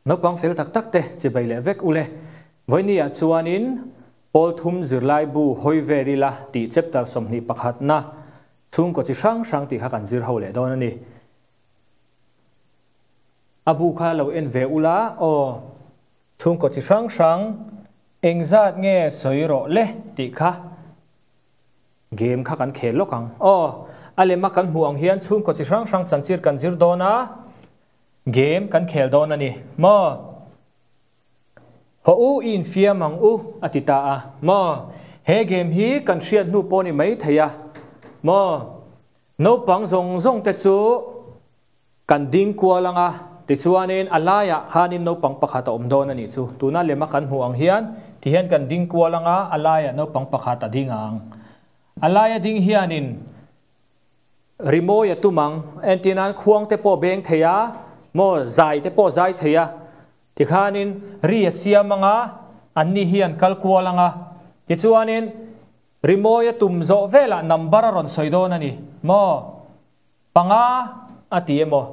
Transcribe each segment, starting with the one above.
Naupang fel tak tak te chibai leh vek ule. Vawinia chuanin Pawl thum zirlaibu hawi vel ila tih chapter 21 na chhungkaw chi hrang hrang tih kha kan zir ho leh dawn a ni. A bu kha lo en ve ula aw. Chhungkaw chi hrang hrang engzat nge sawi rawh le tih kha game kha kan khel lawk ang aw. A lema kan hmuh ang hian chhungkaw chi hrang hrang chanchir kan zir dawn a, game kan khel dawn a ni maw? Haw u i infiam ang u a ti ta a maw? He game hi kan hriat hnu pawh ni mai thei a maw? Naupang zawng zawng te chu kan ding kual ang a, tichuanin a laiah khanin naupang pakhat a awm dawn a nih chu. Tuna lema kan hmuh ang hian tihian kan ding kual ang a, a laiah naupang pakhat a ding ang. A laia ding hianin rimawi a tum ang, entirnan khuang te pawh beng thei a, maw zai te pawh zai thei a, tikhanin ri a siam ang a, anni hi an kal kual ang a, tichuanin rimawi a tum zawh velah number a rawn sawi dawn a ni maw? Panga a ti emaw,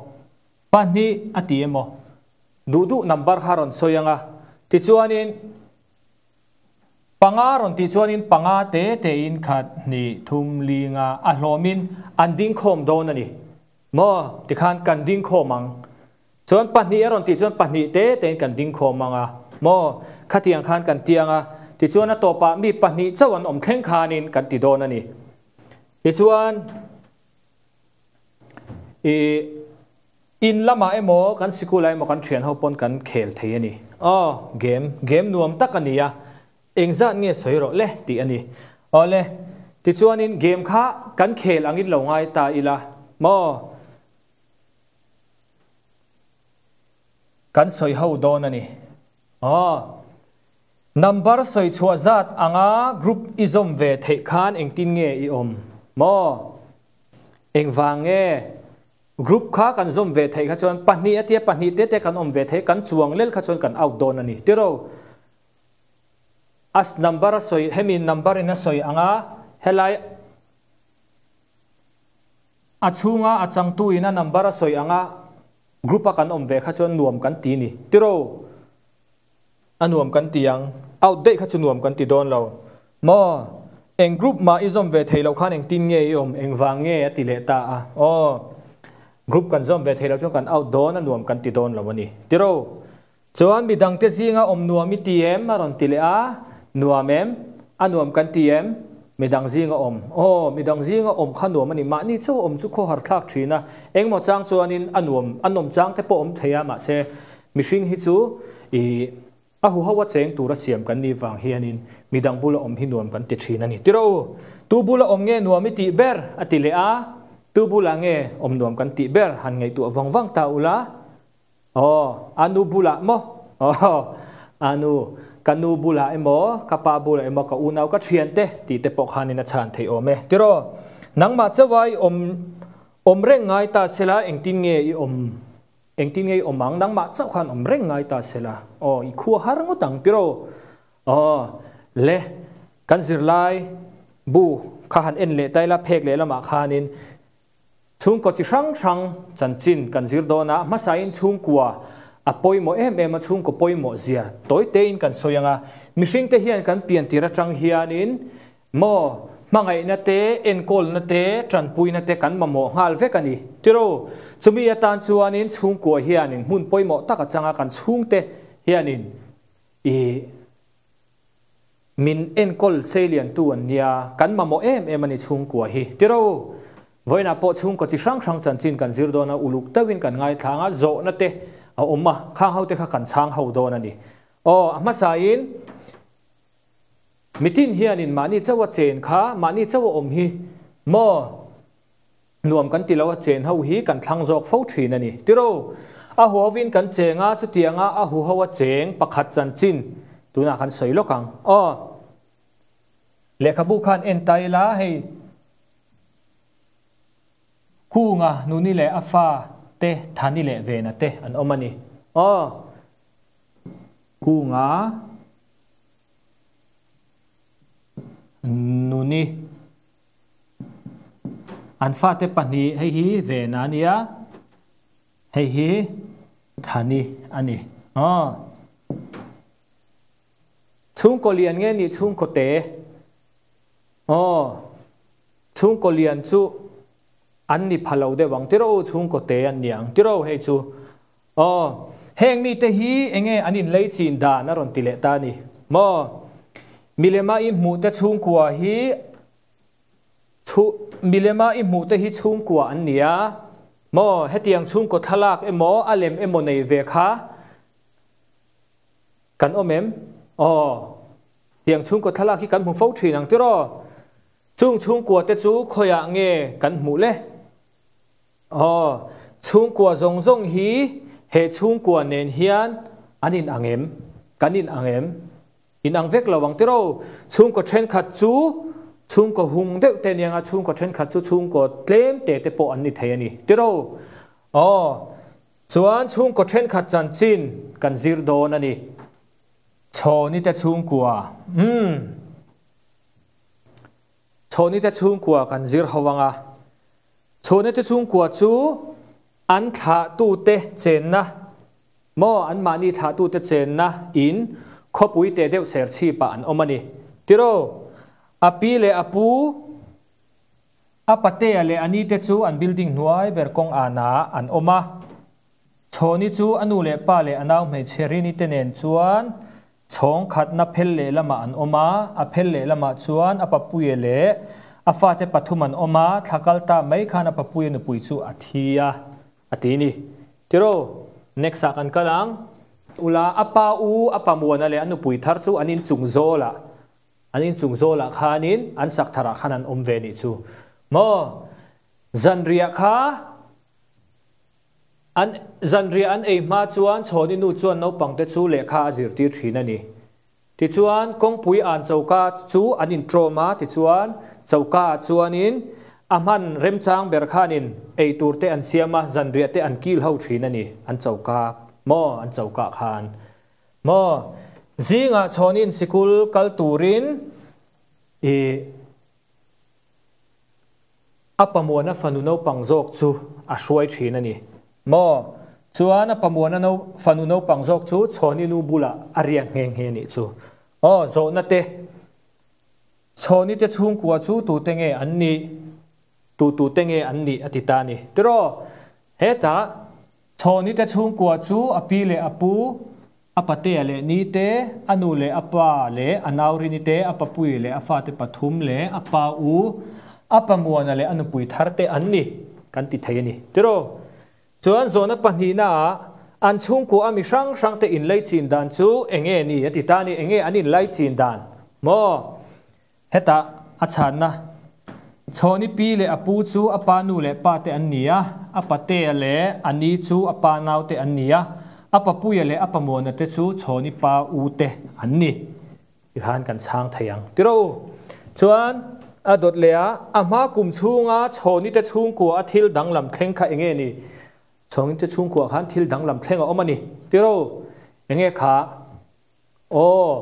pahnih a ti emaw, duh duh number kha rawn sawi ang a, tichuanin panga rawn tih chuanin panga te tein khat, hnih, thum, li nga a hlawmin an ding khawm dawn a ni maw? Tikhan kan ding khawm ang. Chuan pahnih a rawn tih chuan pahnih te tein kan ding khawm ang a maw? Khatiang khan kan tiang a, tichuan a tawpah mi pahnih chauh an awm thleng khanin kan ti dawn a ni. Tichuan. I in lamah emaw kan sikul ah emaw kan thian ho pawn kan khel thei a ni. Aw, game, game nuam tak a ni a, engzat nge sawi rawh le tih a ni. Awle, tichuanin game kha kan khel angin lo ngai ta ila maw? Kan sawi ho dawn a ni. Aw, number sawi chhuah zat anga group i zawm ve theih khan engtin nge i awm maw? Engvang nge group kha kan zawm ve theih kha chuan pahnih a tia pahnih te te kan awm ve theih kan chuang lel kha chuan kan out dawn a ni tiro. As number a sawi hemi number in a sawi anga helai a chhunga a changtu in a number a sawi anga group a kan awm ve kha chuan nuam kan ti ni tiro. A nuam kan ti ang. Out daih kha chu nuam kan ti dawn lo. Maw? Eng group mah i zawm ve thei loh khan engtin nge i awm, engvang nge a ti leh ta a. Aw. Group kan zawm ve thei loh chuan kan out dawn a nuam kan ti dawn lo a ni. Tiro. Chuan midangte zinga awm nuam i ti em? A rawn ti leh a. Nuam em? A nuam kan ti em? Midang zinga awm. Aw, midang zinga awm kha nuam a ni. Mahni chauh awm chu khawhar thlak thin a. Engmaw chang chuanin a nuam, a nawm chang te pawh awm thei a, mahse Mihring hi chu i a huho a cheng tura siam kan nih vang hianin midang bula awm hi nuam kan ti thin a ni. Tiraw u, tu bula awm nge nuam i tih ber? a ti leh a, tu bulah nge awm nuam kan tih ber? han ngaihtuah vang vang ta ula. Aw, a nu bulah maw? Aw, a nu, ka nu bulah emaw, ka pa bulah emaw, ka unau, ka thiante tih te pawh khanin a chhan theih awm e. Tiraw, nangmah chauha i awm awm reng ngai ta sela engtin nge i awm? Engtin nge i awm ang? Nangmah chauh khan awm reng ngai ta sela. Aw, i khua har ngawt ang tiraw? Aw, le, kan zirlai bu kha han en leh ta ila, phek leh lamah khanin chhungkaw chi hrang hrang chanchin kan zir dawn a, hmasain chhungkua a pawimawh em em a, chhungkaw pawimawh zia tawi tein kan sawi ang a, mihringte hian kan pian tir atang hianin Maw, hmangaihna te, enkawlna te, tanpuina te kan mamawh nghal vek a ni. Tiraw, chumi atan chuanin chhungkua hianin hmun pawimawh tak a chang a, kan chhungte hianin i min enkawl seiliantu an nia, kan mamawh em em a ni chhungkua hi. Tiraw, vawiinah pawh chhungkaw chi hrang hrang chanchin kan zir dawn a, uluk deuhin kan ngaithlang a, zawhna te a awm a, khang ho te kha kan chhang ho dawn a ni. Aw, a hmasain. Mitin hianin mahni chauha chen kha, mahni chauha awm hi maw nuam kan ti lo a, chen ho hi kan thlang zawk fo thin a ni. Tiraw, a huhovin kan cheng a, chutianga a huho a cheng pakhat chanchin tunah kan sawi lawk ang. Aw, lehkhabu khan en ta ila hei Kunga nuni leh a fa te Thani leh Vena te an awm a ni. Aw, Kunga. Nuni an fate pahnih hei hi Vena a nia, hei hi Thani a ni. Aw. Chhungkaw lian nge nih chhungkaw te? Aw. Chhungkaw lian chu an ni pha lo deuh ang tiraw u, chhungkaw te an ni ang tiraw hei chu. Aw. Heng mite hi enge an inlei chin dan a rawn ti leh ta a ni maw? Milema i hmuh te chhungkua hi Chhu, milema i hmuh te hi chhungkua an ni a maw? Hetiang chhungkaw thlalak emaw a lem emaw nei ve kha kan awm em? Aw, tiang chhungkaw thlalak hi kan hmu fo thin ang tiraw? Chung chhungkua te chu khawiah nge kan hmuh le? Aw, chhungkua zawng zawng hi he chhungkua nen hian an in ang em? Kan in ang em? In ang vek lo ang tiraw? Chhungkaw thenkhat chu chhungkaw hung deuh te aniang a, chhungkaw thenkhat chu chhungkaw tlem te te pawh an ni thei a ni tiraw? Aw, chuan chhungkaw thenkhat chanchin kan zir dawn a ni. Chhawni te chhungkua, umm. Chhawni te chhungkua kan zir ho ang a. Chhawni te chhungkua chu an thlahtute chenna maw anmahni thlahtute chenna in khawpui teh deuh ser chhipah an awm a ni. Tiraw, a pi leh a pu, a patea leh a nite chu an building hnuai ber kawng anah an awm a. Chhawni chu a nu leh pa leh a nau hmeichhe Rini te nen chuan Chhawng khatna phel lehlamah an awm a, a phel lehlamah chuan a papuia leh a fate pathum an awm a, thla kal ta mai khan a papuia nupui chu a thi a, a ti ni. Tiraw, next ah kan kal ang. Ula, a pa u, a pa Muana leh a nupui thar chu an inchung zawlah, an inchung zawlah khanin an sak tharah khan an awm ve nih chu. Maw? Zanriah kha. An zanriah an ei hma chuan Chhawni nu chuan naupangte chu lehkha a zirtir thin a ni. Tichuan, kawngpui an choka chu an intrawm a, tichuan, choka ah chuanin a hman remchang ber khanin ei tur te an siam a, zanriah te an kil ho thin a ni, an choka maw, an choka khan maw. Zingah Chhawni'n sikul kal turin i. A pamuana fanu naupang zawk chu a hruai thin a ni maw? Chuan a pamuana fanu naupang zawk chu Chhawni nu bulah a riak nghe nghe nih chu. Aw, zawhna te, Chhawni te chhungkua chu tute nge an nih? Tu tute nge an nih a ti ta a ni. Tiraw, hetah Chhawni te chhungkua chu a pi leh a pu, A patea leh ni te, a nu leh a pa leh a nau rini te, a papui leh a fate pathum leh a pa u, a pa Muana leh a nupui thar te an ni kan ti thei a ni. Tiraw? Chuan zawhna pahnihnaah an chhungkua a mi hrang hrang te inlai chin dan chu enge ni a ti ta a ni, enge an inlai chin dan maw? Hetah a chhanna, Chhawni pi leh a pu chu a pa nu leh pa te an ni a, a patea leh a ni chu a pa nau te an ni a, a papuia leh a pamuana te chu Chhawni pa u te an ni. Tikhan kan chhang thei ang tiraw u. Chuan a dawt leh a, a hma kum chhunga Chhawni te chhungkua a thil danglam thleng kha enge ni? Chhawni te chhungkua khan thil danglam thleng a awm a ni tiraw u. Enge kha? Aw.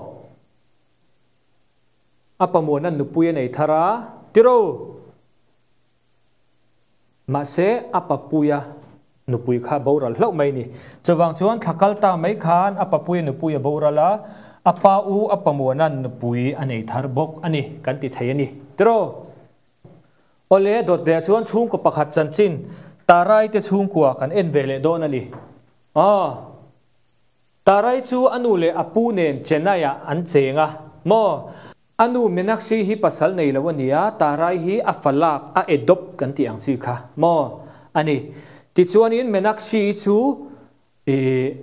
A pamuan an nupui a nei thar a, tiro! Mahse, a papuia nupui kha a boral hlauh mai ni. Chuvang chuan thla kal ta mai khan a papuia nupui a boral a, a pa u a pamuanan nupui a nei thar bawk a ni kan ti thei a ni, tiro! Awle, dawtdeh chuan chhungkaw pakhat chanchin Tarai te chhungkua kan en ve leh dawn a ni. Aw. Tarai chu a nu leh a pu nen Chennai-ah an cheng a, maw? A nu Meenakshi hi pasal nei lo a ni a, Tarai hi a fa lak, a adopt kan tih ang chi kha, maw? A ni. Tichuanin Meenakshi chu i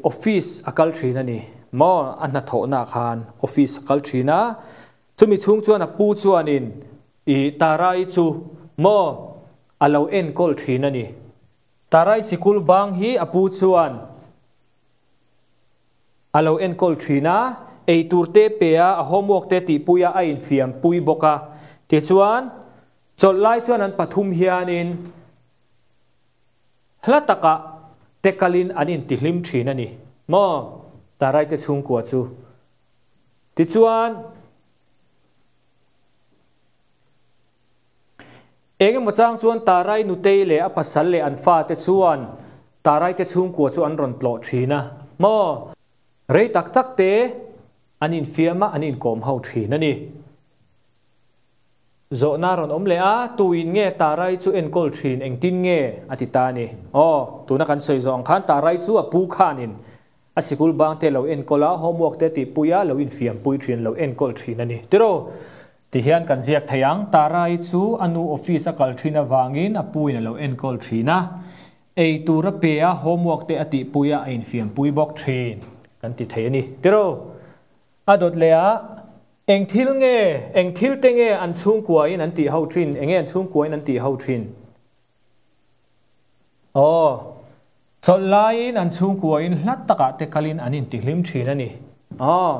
office a kal thin a ni, maw? A hnathawhnaah khan office a kal thin a, chumi chhung chuan a pu chuanin i Tarai chu, maw? A lo enkawl thin a ni. Tarai sikul bang hi a pu chuan A lo enkawl thin a, eitur te pe a, a homework te tihpui a, a infiam pui bawk a. Tichuan, chawlh lai chuan an pathum hianin hla takah te kalin an intihlim thin a ni maw? Tarai te chhungkua chu. Tichuan, Eng emaw chang chuan Tarai nutei leh a pasal leh an fate chuan Tarai te chhungkua chu an rawn tlawh thin a maw? Rei tak tak te an infiam a, an inkawm ho thin a ni. Zawhna rawn awm leh a, tuin nge Tarai chu enkawl thin, engtin nge? a ti ta a ni. Aw, tuna kan sawi zawh ang khan Tarai chu a pu khanin a sikul bang te lo enkawl a, homework te tihpui a, lo infiampui thin, lo enkawl thin a ni. Tiraw? Ti hian kan ziak thei ang, Tarai chu a nu office a kal thin avangin a puin a lo enkawl thin a, ei tur a pe a, homework te a tihpui a, a infiampui bawk thin kan ti thei a ni. Tiraw? A dawt leh a, Eng thil nge, eng thil te nge an chhungkuain an tih ho thin, eng nge an chhungkuain an tih ho thin? Aw, chawlh laiin an chhungkuain hla takah te kalin an intihlim thin a ni. Aw,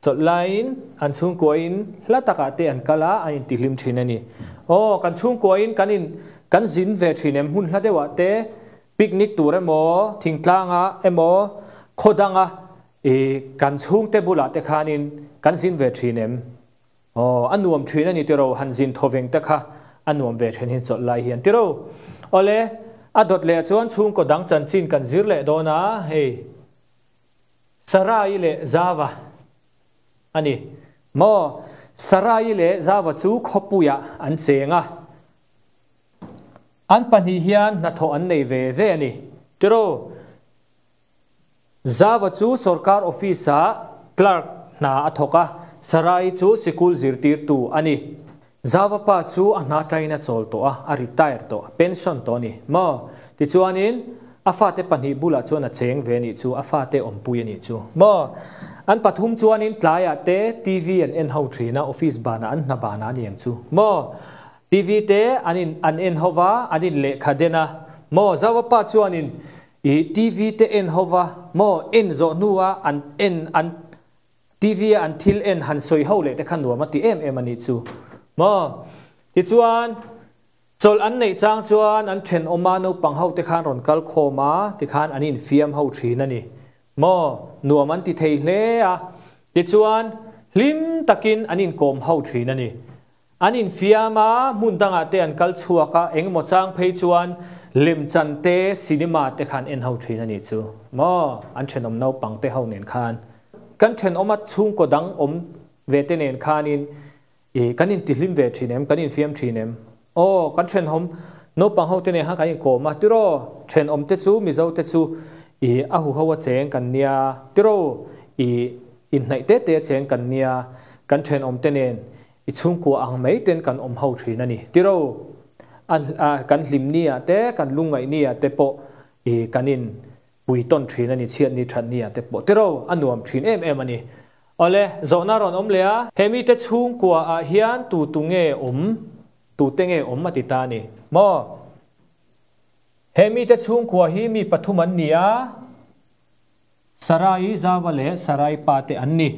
chawlh laiin an chhungkuain hla takah te an kal a, an intihlim thin a ni. Aw, kan chhungkuain kan in, kan zin ve thin em hmun hla deuhah te, picnic tur emaw, thingtlangah emaw, khaw danga I kan chhungte bulah te khanin kan zin ve thin em? Aw, a nuam thin a ni tiro, han zin thawveng te kha a nuam ve thin hi chawlh lai hian tiro. Awle, a dawt leh chuan chhungkaw dang chanchin kan zir leh dawn a, hei Sarai leh Zava a ni maw? Sarai leh Zava chu khawpuiah an cheng a, an pahnih hian hnathawh an nei ve ve a ni tiro. Zava chu sorkar office-ah clerk hna a thawk a, Sarai chu sikul zirtirtu a ni. Zava pa chu a hna tain a chawl tawh a, a retire tawh, a pension tawh a ni maw? Tichuanin a fate pahnih bulah chuan a cheng ve a nih chu, a fate awmpui a nih chu maw? An pathum chuanin tlaiah te TV an en ho thin a, office banah an hna banah a ni ang chu maw? TV te an in an en ho va, an in lehkha den a maw? Zava pa chuanin I TV te en ho va maw en zawh hnua an en an TV a an thil en han sawi ho leh te kha nuam a ti em em a nih chu maw. Tichuan chawlh an neih chang chuan an thenawma naupang ho te khan rawn kal khawm a tikhan an infiam ho thin a ni maw nuam an ti thei hle a tichuan hlim takin an inkawm ho thin a ni. An infiam a, hmun dangah te an kal chhuak a, engemaw chang phei chuan lemchan te, cinema te khan en ho thin a nih chu maw? An thenawm naupang te ho nen khan. Kan thenawma chhungkaw dang awm ve te nen khanin i kan intihlim ve thin em? Kan infiam thin em? Aw, kan thenawm naupang ho te nen khan kan inkawm a, tiraw? Thenawm te chu Mizo te chu i a huho a cheng kan nia, tiraw? I inhnaih te te a cheng kan nia, kan thenawm te nen I chhungkua ang mai ten kan awm ho thin a ni. Tiro, a kan hlim ni ah te, kan lungngaih ni ah te pawh i kan in pui tawn thin a ni, chhiat ni that ni ah te pawh. Tiro, a nuam thin em em a ni. Awle, zawhna rawn awm leh a, he mite chhungkua ah hian tu tu nge awm, tu te nge awm a ti ta a ni maw? He mite chhungkua hi mi pathum an ni a, Sarai Zava leh Sarai pa te an ni.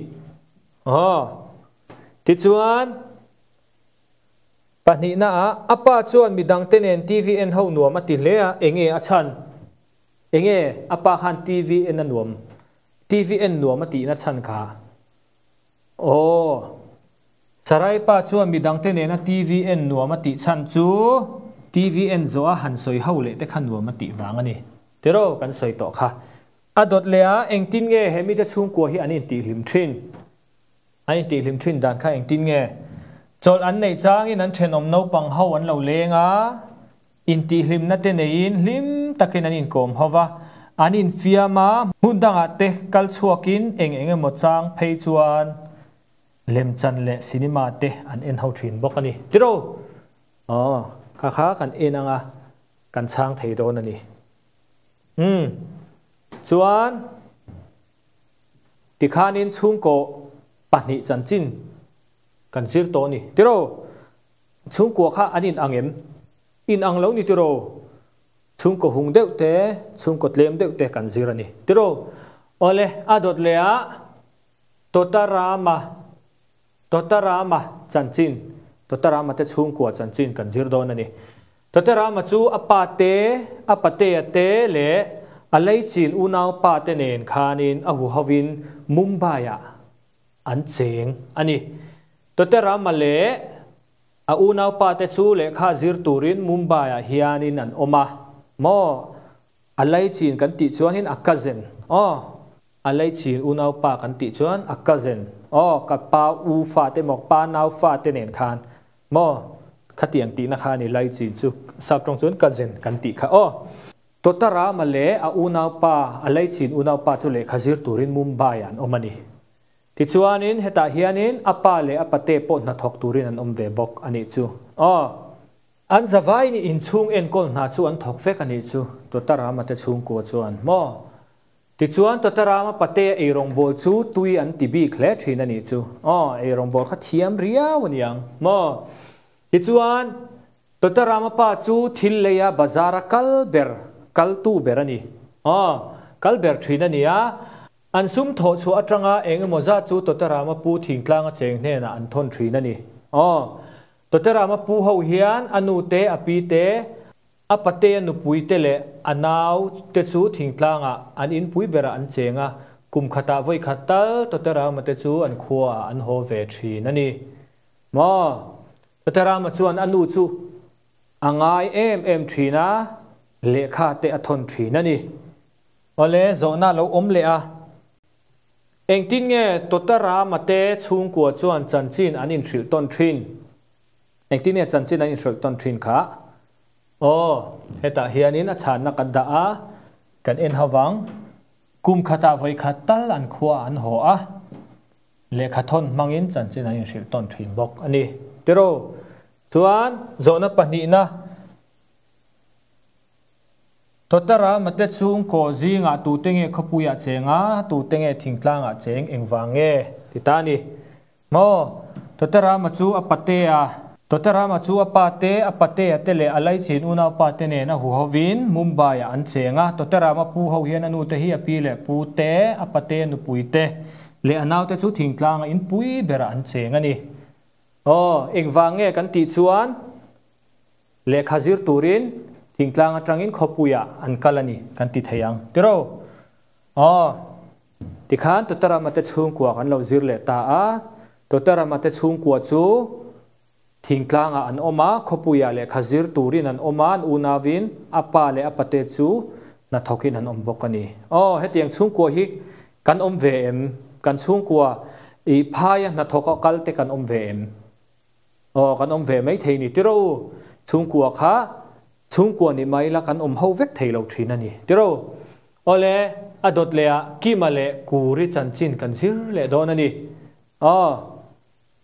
Aw. Tichuan, pahnihnaah a pa chuan midangte nen TV en ho nuam a ti hle a, enge a chhan? Enge a pa khan TV en a nuam, TV en nuam a tihna chhan kha? Aw. Sarai pa chuan midangte nena TV en nuam a tih chhan chu TV en zawh a han sawi ho leh te kha nuam a tih vang a ni. Tiraw kan sawi tawh kha. A dawt leh a, engtin nge he mite chhungkua hi an intihhlim thin? An intihhlim thin dan kha engtin nge? Chawlh an neih changin an thenawm naupang ho an lo leng a, intihhlimna te neiin hlim takin an inkawm ho va, an infiam a, hmun dangah te kal chhuakin eng eng emaw chang phei chuan lemchan leh cinema te an en ho thin bawk a ni. Tiraw? Aw, kha kha kan en anga kan chhang thei dawn a ni. Umm. Chuan tikhanin chhungkaw pahnih chanchin kan zir tawh a ni. Tiraw? Chhungkua kha an in ang em? In ang lo ni tiraw? Chhungkaw hung deuh te, chhungkaw tlem deuh te kan zir a ni. Tiraw? Awle, a dawt leh ah Totarama, Totarama chanchin, Totarama te chhungkua chanchin kan zir dawn a ni. Toterama chu a pa te, a patea te leh a leichin unaupa te nen khanin a huhovin Mumbai-ah an cheng a ni. Toterama leh a unaupa te chu lehkha zir turin Mumbai-ah hianin an awm a. Maw? A leichin kan tih chuanin a cousin aw. A laichin unaupa kan tih chuan a cousin, aw ka pa u fate maw pa nau fate nen khan maw khatiang tihna kha a ni laichin chu sap tawng chuan cousin kan tih kha aw. Totarama leh a unaupa a laichin unaupa chu lehkha zir turin Mumbai ah an awm a ni. Tichuanin hetah hianin a pa leh a pate pawh hnathawk turin an awm ve bawk a nih chu aw. An zavaiin inchhung enkawl hna chu an thawk vek a nih chu Totarama te chhungkua chuan maw. Tichuan Totarama patea eirawngbawl chu tui an ti bik hle thin a nih chu. Aw, eirawngbawl kha thiam riau a niang maw? Tichuan Totarama pa chu thil leia bazara kal ber, kaltu ber a ni. Aw, kal ber thin a ni a. An sum thawh chhuah atanga eng emaw zat chu Totarama pu thingtlanga cheng hnenah an thawn thin a ni. Aw, Totarama pu ho hian a nu te, a pi te, A pate a nupui te leh a nau te chu thingtlangah an inpui berah an cheng a, kum khatah vawi khat tal Toterama te chu an khuaah an haw ve thin a ni. Maw? Toterama chuan a nu chu a ngai em em thin a, lehkha te a thawn thin a ni. Awle, zawhna a lo awm leh a. Engtin nge Toterama te chhungkua chuan chanchin an inhrilh tawn thin? Engtin nge chanchin an inhrilh tawn thin kha? Aw, hetah hianin a chhanna kan dah a, kan en ho vang. Kum khatah vawi khat tal an khua an haw a, lehkha thawn hmangin chanchin an inhrilh tawn thin bawk a ni. Tiraw? Chuan zawhna pahnihna, Totara mate chhungkaw zingah tute nge khawpuiah cheng a, tute nge thingtlangah cheng engvang nge? ti ta a ni. Maw? Totarama chu a patea. Totarama chu a pa te, a patea te leh a laichin unaupa te nen a huhovin Mumbai-ah an cheng a. Totarama pu ho hian a nu te hi a pi leh pu te, a patea nupui te leh a naute chu thingtlanga inpui berah an cheng a ni. Aw, engvang nge kan tih chuan lehkha zir turin thingtlang atangin khawpuiah an kal a ni kan ti thei ang. Tiraw? Aw. Tikhan Totarama te chhungkua kan lo zir leh ta a, Totarama te chhungkua chu thingtlangah an awm a, khawpuiah lehkha zir turin an awm a, an unauin a pa leh a pate chu hnathawkin an awm bawk a ni. Aw, hetiang chhungkua hi kan awm ve em? Kan chhungkua i phaia hnathawka kal te kan awm ve em? Aw, kan awm ve mai thei ni tiraw u? Chhungkua kha chhungkua ni mai la kan awm ho vek thei lo thin a ni tiraw? Awle, a dawt leh ah Kima leh Kuri chanchin kan zir leh dawn a ni. Aw,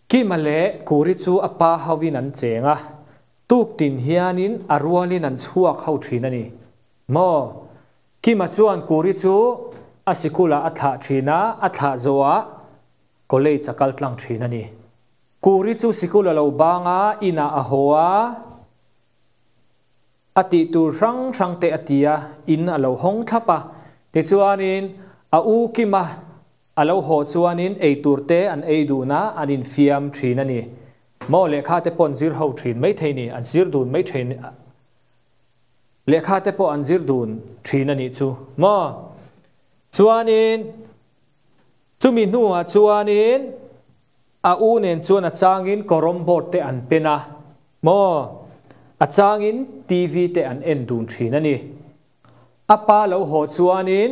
Kima leh Kuri chu a pa hovin an cheng a, tuk tin hianin a rualin an chhuak ho thin a ni. Maw? Kima chuan Kuri chu a sikulah a thlah thin a, a thlah zawhah college a kal tlang thin a ni. Kuri chu sikul a lo bang a, inah a haw a. A tih tur hrang hrang te a ti a, in a lo hawng thlap a. Tichuanin a u Kima a lo haw chuanin ei tur te an ei dun a, an infiam thin a ni. Maw lehkha te pawh an zir ho thin mai thei ni, an zir dun mai thin lehkha te pawh an zir dun thin a nih chu maw. Chuanin chumi hnuah chuanin A u nen chuan a changin kawrawm board te an pen a, maw? A changin TV te an en dun thin a ni. A pa lo haw chuanin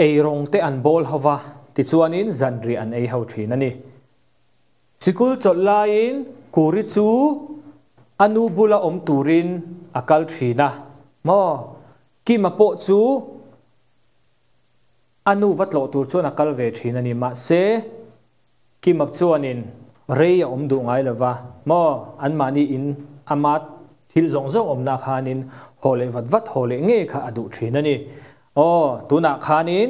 eirawng te an bawl ho va, tichuanin zanriah an ei ho thin a ni. Sikul chawlh laiin Kuri chu a nu bula awm turin a kal thin a, maw? Kima pawh chu A nu va tlawh tur chuan a kal ve thin a ni. Mahse, Kimap chuanin rei a awm duh ngai lo va, maw, anmahni in ama thil zawng zawng awmna khanin haw leh vat vat haw leh ngei kha a duh thin a ni. Aw, tunah khanin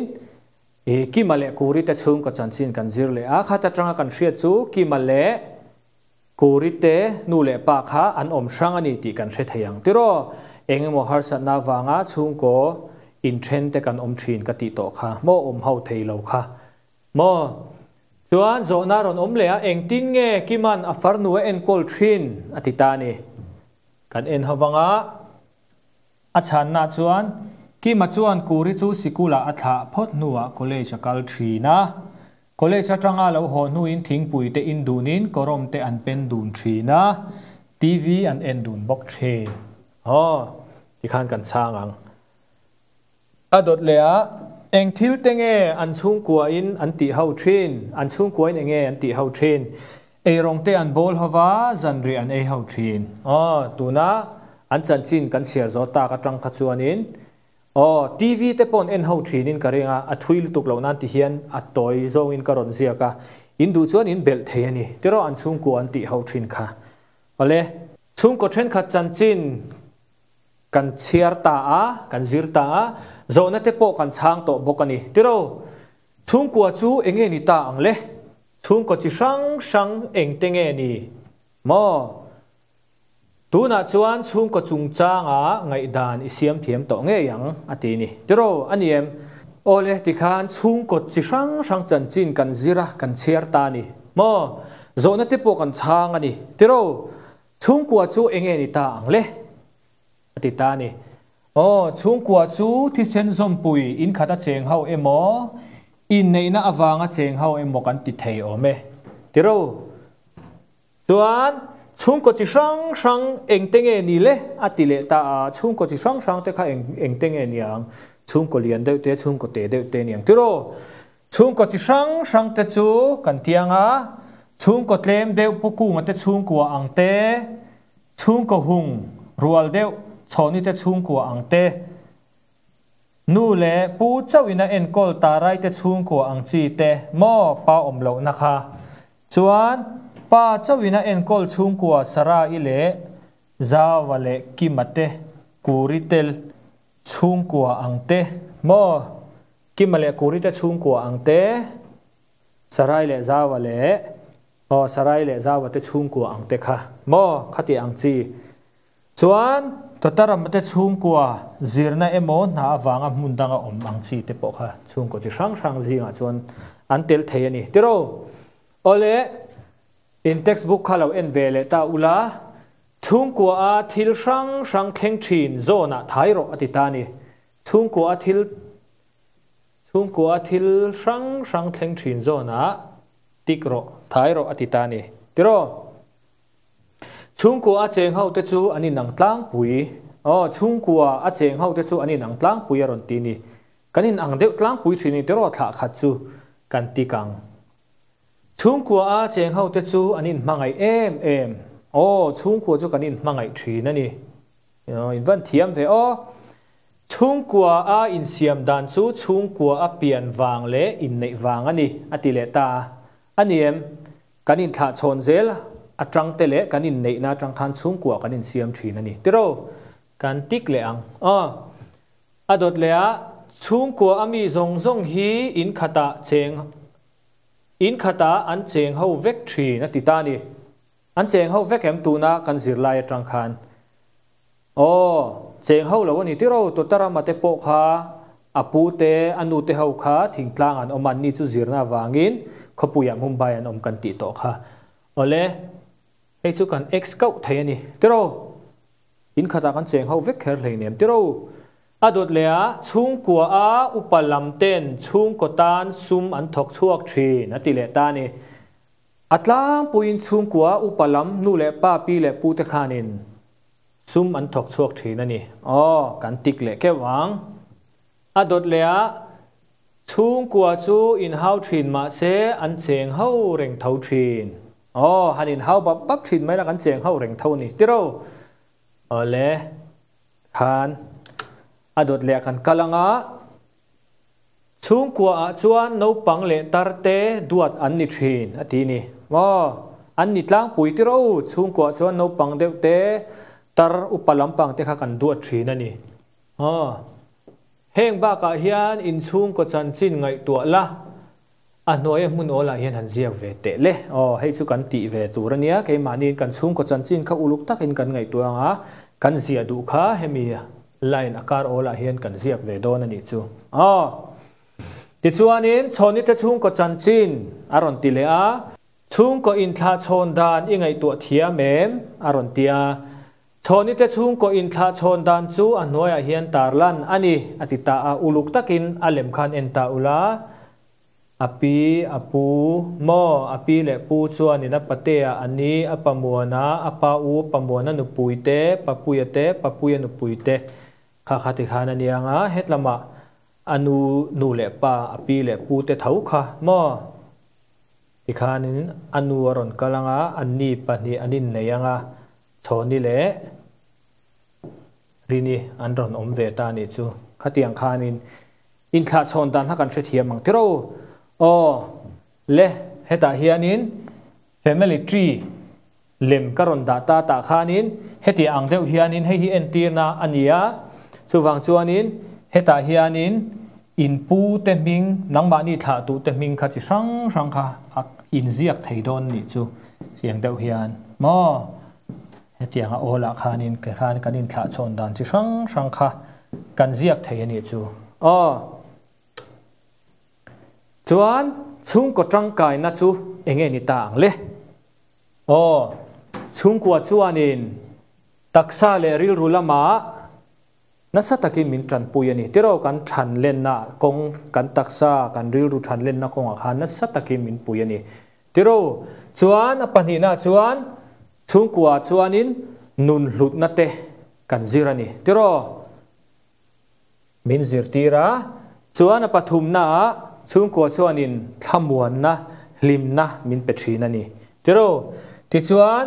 i Kima leh Kuri te chhungkaw chanchin kan zir leh a, khat atanga kan hriat chu Kima leh Kuri te nu leh pa kha an awm hrang a ni tih kan hre thei ang tiraw? Eng emaw harsatna avanga chhungkaw inthen te kan awm thin ka tih tawh kha maw awm ho thei lo kha maw? Chuan zawhna rawn awm leh a, engtin nge Kiman a farnu a enkawl thin a ti ta a ni. Kan en ho vanga a chhanna chuan Kima chuan Kuri chu sikulah a thlah phawt hnuah college a kal thin a. College atanga lo haw hnuin thingpui te in dunin kawrawm te an pen dun thin a, TV an en dun bawk thin. Aw, tikhan kan chhang ang. A dawt leh a. Eng thil te nge an chhungkuain an tih ho thin? An chhungkuain eng nge an tih ho thin? Eirawng te an bawl ho va, zanriah an ei ho thin. Aw, tuna an chanchin kan chhiar zawh tak atang kha chuanin, aw, TV te pawh an en ho thinin ka ring a, a thui lutuk loh nan ti hian a tawi zawngin ka rawn ziak a, in duh chuan in belh thei a ni. Tiraw an chhungkua an tih ho thin kha. Awle, chhungkaw thenkhat chanchin kan chhiar ta a, kan zir ta a, zawhna te pawh kan chhang tawh bawk a ni. Tiraw, chhungkua chu eng nge ni ta ang le? Chhungkaw chi hrang hrang eng te nge ni maw? Tunah chuan chhungkaw chungchanga ngaihdan i siam thiam tawh ngei ang a ti ni. Tiraw, a ni em? Awle, tikhan chhungkaw chi hrang hrang chanchin kan zir a, kan chhiar ta a ni maw? Zawhna te pawh kan chhang a ni. Tiraw, chhungkua chu eng nge ni ta ang le? A ti ta a ni. Aw, chhungkua chu thisen zawmpui inkhat a cheng ho emaw, inneihna avanga cheng ho emaw kan ti thei awm e. Tiraw? Chuan, chhungkaw chi hrang hrang engte nge ni le? A ti leh ta a, chhungkaw chi hrang hrang te kha eng engte nge ni ang? Chhungkaw lian deuh te, chhungkaw te deuh te ni ang. Tiraw? Chhungkaw chi hrang hrang te chu kan tiang a, chhungkaw tlem deuh Pu Kunga te chhungkua ang te, chhungkaw hung rual deuh Chhawni te chhungkua ang te, nu leh pu chauhin a enkawl Tarai te chhungkua ang chi te maw pa awm lohna kha. Chuan pa chauhin a enkawl chhungkua Sarah-i leh Zawa leh Kima te, Kuri tel chhungkua ang te maw Kima leh Kuri te chhungkua ang te, Sarai leh Zawa leh, aw, Sarai leh Zawa te chhungkua ang te kha maw, khati ang chi. Chuan, Totarama te chhungkua zirna emaw hna avanga hmun danga awm ang chi te pawh kha chhungkaw chi hrang hrang zingah chuan an tel thei a ni. Tiraw? Awle, in textbook kha lo en ve leh ta ula, chhungkua a thil hrang hrang thleng thin zawnah thai rawh a ti ta a ni. Chhungkua a thil Chhungkua a thil hrang hrang thleng thin zawnah tik rawh, thai rawh a ti ta a ni. Tiraw? Chhungkua a cheng ho te chu an inang tlangpui. Aw, chhungkua a cheng ho te chu an inang tlangpui a rawn ti ni. Kan inang deuh tlangpui thin ni tiraw thlah khat chu kan tik ang. Chhungkua a cheng ho te chu an inhmangaih em em. Aw, chhungkua chu kan inhmangaih thin a ni. In van thiam ve aw. Chhungkua a insiam dan chu chhungkua a pian vang leh inneih vang a ni, a ti leh ta a. A ni em? Kan inthlah chhawn zel atang te leh kan inneihna atang khan chhungkua kan insiam thin a ni. Tiraw? Kan tik leh ang. Aw. A dawt leh a, chhungkua a mi zawng zawng hi in khatah cheng in khatah an cheng ho vek thin a ti ta a ni. An cheng ho vek em tuna kan zirlai atang khan? Aw, cheng ho lo a ni tiraw, Totarama te pawh kha a pu te, a nu te ho kha thingtlang an awm a, anni chu zirna avangin khawpuiah Mumbai an awm kan tih tawh kha. Awle, hei chu kan ex kauh thei a ni tiraw? In khatah kan cheng ho vek kher hleinem tiraw? A dawt leh a, chhungkua a upa lam ten chhungkaw tan sum an thawk chhuak thin a ti leh ta a ni. A tlangpuiin chhungkua upa lam nu leh pa pi leh pu te khanin sum an thawk chhuak thin a ni. Aw, kan tik leh keuh ang. A dawt leh a, chhungkua chu inhau thin mahse an cheng ho reng tho thin. Aw, han inhau bap bap thin mai la kan cheng ho reng tho a ni. Tiro? Awle, khan a dawt leh kan kal ang a. Chhungkua ah chuan naupang leh tar te duat an ni thin a ti ni. Maw? An ni tlangpui tir o, chhungkua ah chuan naupang deuh te, tar upa lampang te kha kan duat thin a ni. Aw. Heng bakah hian inchhungkaw chanchin ngaihtuah la, a hnuaia hmun awl ah hian han ziak ve teh le. Aw, hei chu kan tih ve tur a nia, keimahniin kan chhungkaw chanchin kha uluk takin kan ngaihtuah ang a, kan ziah duh kha hemi line a kar awl ah hian kan ziak ve dawn a nih chu. Aw. Tichuanin Chhawnite chhungkaw chanchin a rawn ti leh a, chhungkaw inthlah chhawn dan i ngaihtuah thiam em? a rawn ti a. Chhawnite chhungkaw inthlah chhawn dan chu a hnuaiah hian tarlan a ni, a ti ta a, uluk takin a lem khan en ta ula. A pi, a pu, maw, a pi leh pu chuanin a patea a ni, a pamuana, a pa u pamuana nupui te, papuia te, papuia nupui te kha kha ti khan a ni ang a, hetlamah A nu nu leh pa, a pi leh pu te tho kha maw? Tikhanin a nu a rawn kal anga, anni pahnih an innei anga, Chhawni leh Rini an rawn awm ve ta nih chu. Khatiang khanin inthlahchhawn dan kha kan hrethiam ang tiro. Aw le, hetah hianin family tree lem ka rawn dah ta tah khanin heti ang deuh hianin hei hi entirna a ni a, chuvang chuanin hetah hianin in pu te hming, nangmahni thlahtu te hming kha chi hrang hrang kha a inziak thei dawn nih chu tiang deuh hian maw hetianga awlah khanin ke khan kan inthlahchhawn dan chi hrang hrang kha kan ziak thei a nih chu aw. Chuan chhungkaw tangkaina chu enge ni ta ang le? Aw, chhungkua chuanin taksa leh rilru lamah nasa takin min tanpui a ni. Tiraw kan than lenna kawng, kan taksa, kan rilru than lenna kawngah khan nasa takin min pui a ni. Tiraw, chuan a pahnihna chuan chhungkua chuanin nun hlutna te kan zir a ni. Tiraw. Min zirtir a, chuan a pathumnaah chhungkua chuanin thlamuanna, hlimna min pe thin a ni. Tiro, tichuan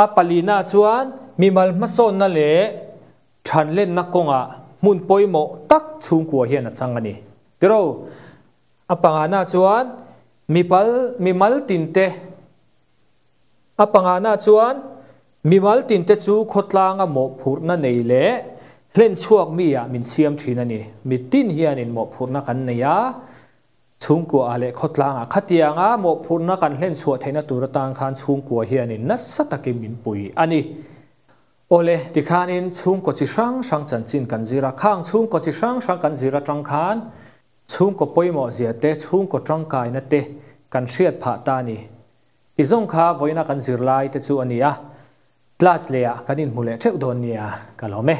a palina chuan mimal hmasawnna leh thanlenna kawngah hmun pawimawh tak chhungkua hian a chang a ni. Tiro, a pangana chuan mipal mimal tinte A pangana chuan mimal tinte chu khawtlanga mawhphurhna nei leh hlen chhuak mi ah min siam thin a ni. Mitin hianin mawhphurhna kan nei a, chhungkua ah leh khawtlangah khatianga mawhphurhna kan hlen chhuah theihna tur atan khan chhungkua hianin nasa takin min pui a ni. Awle, tikhanin chhungkaw chi hrang hrang chanchin kan zir a, khang chhungkaw chi hrang hrang kan zir atang khan chhungkaw pawimawh zia te, chhungkaw tangkaina te kan hriat phah ta a ni. Ti zawng kha vawiina kan zirlai te chu a ni a, class leh ah kan inhmu leh theuh dawn nia ka lawm e.